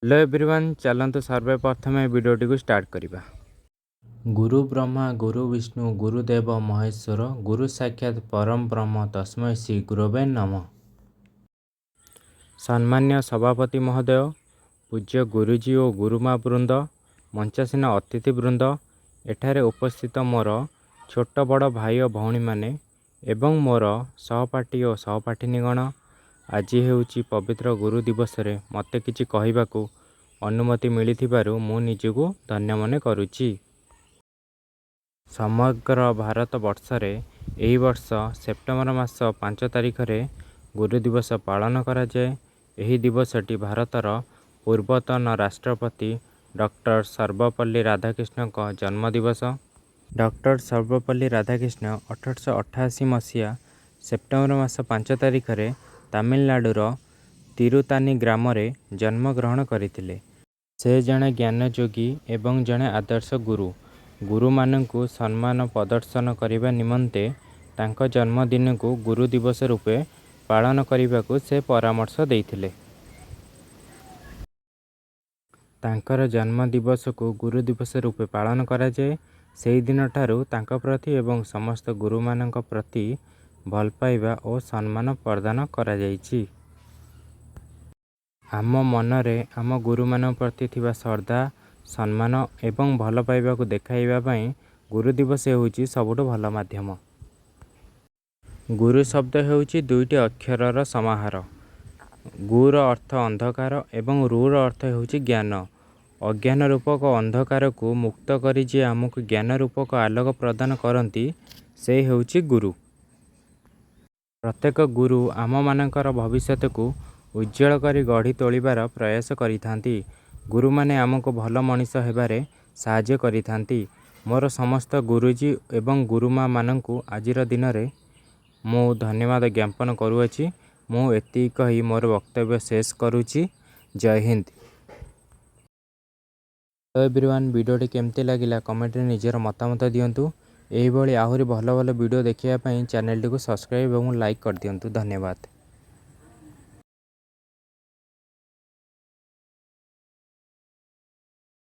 Hello everyone, ଚାଲନ୍ତୁ ସର୍ବେ ପ୍ରଥମେ ଭିଡ଼ିଓଟିକୁ start କରିବା। ଗୁରୁ ବ୍ରହ୍ମା, ଗୁରୁ ବିଷ୍ଣୁ, ଗୁରୁଦେବ ମହେଶ୍ୱର, ଗୁରୁ ସାକ୍ଷାତ ପରମ ବ୍ରହ୍ମ, ତସ୍ମୈ ଶ୍ରୀ ଗୁରବେ ନମଃ। ସମ୍ମାନୀୟ ସଭାପତି ମହୋଦୟ, ପୂଜ୍ୟ ଗୁରୁଜୀ ଓ ଗୁରୁମା ବୃନ୍ଦ, ମଞ୍ଚାସୀନ ଅତିଥି ବୃନ୍ଦ, ଏଠାରେ ଉପସ୍ଥିତ ମୋର ଛୋଟ ବଡ଼ ଭାଇ ଓ ଭଉଣୀମାନେ ଏବଂ ମୋର ସହପାଠୀ ଓ ସହପାଠିନୀଗଣ, ଆଜି ହେଉଛି ପବିତ୍ର ଗୁରୁ ଦିବସରେ ମୋତେ କିଛି କହିବାକୁ ଅନୁମତି ମିଳିଥିବାରୁ ମୁଁ ନିଜକୁ ଧନ୍ୟ ମନେ କରୁଛି। ସମଗ୍ର ଭାରତ ବର୍ଷରେ ଏହି ବର୍ଷ ସେପ୍ଟେମ୍ବର ମାସ 5 ତାରିଖରେ ଗୁରୁ ଦିବସ ପାଳନ କରାଯାଏ। ଏହି ଦିବସଟି ଭାରତର ପୂର୍ବତନ ରାଷ୍ଟ୍ରପତି ଡକ୍ଟର ସର୍ବପଲ୍ଲୀ ରାଧାକ୍ରିଷ୍ଣଙ୍କ ଜନ୍ମ ଦିବସ। ଡକ୍ଟର ସର୍ବପଲ୍ଲୀ ରାଧାକ୍ରିଷ୍ଣ 1888 ମସିହା ସେପ୍ଟେମ୍ବର ମାସ 5 ତାରିଖରେ ତାମିଲନାଡ଼ୁର ତିରୁତାନି ଗ୍ରାମରେ ଜନ୍ମଗ୍ରହଣ କରିଥିଲେ। ସେ ଜଣେ ଜ୍ଞାନଯୋଗୀ ଏବଂ ଜଣେ ଆଦର୍ଶ ଗୁରୁ। ଗୁରୁମାନଙ୍କୁ ସମ୍ମାନ ପ୍ରଦର୍ଶନ କରିବା ନିମନ୍ତେ ତାଙ୍କ ଜନ୍ମଦିନକୁ ଗୁରୁ ଦିବସ ରୂପେ ପାଳନ କରିବାକୁ ସେ ପରାମର୍ଶ ଦେଇଥିଲେ। ତାଙ୍କର ଜନ୍ମ ଦିବସକୁ ଗୁରୁ ଦିବସ ରୂପେ ପାଳନ କରାଯାଏ। ସେହିଦିନଠାରୁ ତାଙ୍କ ପ୍ରତି ଏବଂ ସମସ୍ତ ଗୁରୁମାନଙ୍କ ପ୍ରତି ଭଲପାଇବା ଓ ସମ୍ମାନ ପ୍ରଦାନ କରାଯାଇଛି। ଆମ ମନରେ ଆମ ଗୁରୁମାନଙ୍କ ପ୍ରତି ଥିବା ଶ୍ରଦ୍ଧା, ସମ୍ମାନ ଏବଂ ଭଲପାଇବାକୁ ଦେଖାଇବା ପାଇଁ ଗୁରୁ ଦିବସ ହେଉଛି ସବୁଠୁ ଭଲ ମାଧ୍ୟମ। ଗୁରୁ ଶବ୍ଦ ହେଉଛି ଦୁଇଟି ଅକ୍ଷରର ସମାହାର। ଗୁର ଅର୍ଥ ଅନ୍ଧକାର ଏବଂ ରୁର ଅର୍ଥ ହେଉଛି ଜ୍ଞାନ। ଅଜ୍ଞାନ ରୂପକ ଅନ୍ଧକାରକୁ ମୁକ୍ତ କରି ଯିଏ ଆମକୁ ଜ୍ଞାନ ରୂପକ ଆଲୋକ ପ୍ରଦାନ କରନ୍ତି, ସେ ହେଉଛି ଗୁରୁ। ପ୍ରତ୍ୟେକ ଗୁରୁ ଆମମାନଙ୍କର ଭବିଷ୍ୟତକୁ ଉଜ୍ଜ୍ୱଳ କରି ଗଢ଼ି ତୋଳିବାର ପ୍ରୟାସ କରିଥାନ୍ତି। ଗୁରୁମାନେ ଆମକୁ ଭଲ ମଣିଷ ହେବାରେ ସାହାଯ୍ୟ କରିଥାନ୍ତି। ମୋର ସମସ୍ତ ଗୁରୁଜୀ ଏବଂ ଗୁରୁମାମାନଙ୍କୁ ଆଜିର ଦିନରେ ମୁଁ ଧନ୍ୟବାଦ ଜ୍ଞାପନ କରୁଅଛି। ମୁଁ ଏତିକି କହି ମୋର ବକ୍ତବ୍ୟ ଶେଷ କରୁଛି। ଜୟ ହିନ୍ଦ। ହ୍ୟାଲୋ ଏଭ୍ରିୱାନ୍, ଭିଡ଼ିଓଟି କେମିତି ଲାଗିଲା କମେଣ୍ଟରେ ନିଜର ମତାମତ ଦିଅନ୍ତୁ। ଏହିଭଳି ଆହୁରି ଭଲ ଭଲ ଭିଡ଼ିଓ ଦେଖିବା ପାଇଁ ଚ୍ୟାନେଲଟିକୁ ସବସ୍କ୍ରାଇବ୍ ଏବଂ ଲାଇକ୍ କରିଦିଅନ୍ତୁ। ଧନ୍ୟବାଦ।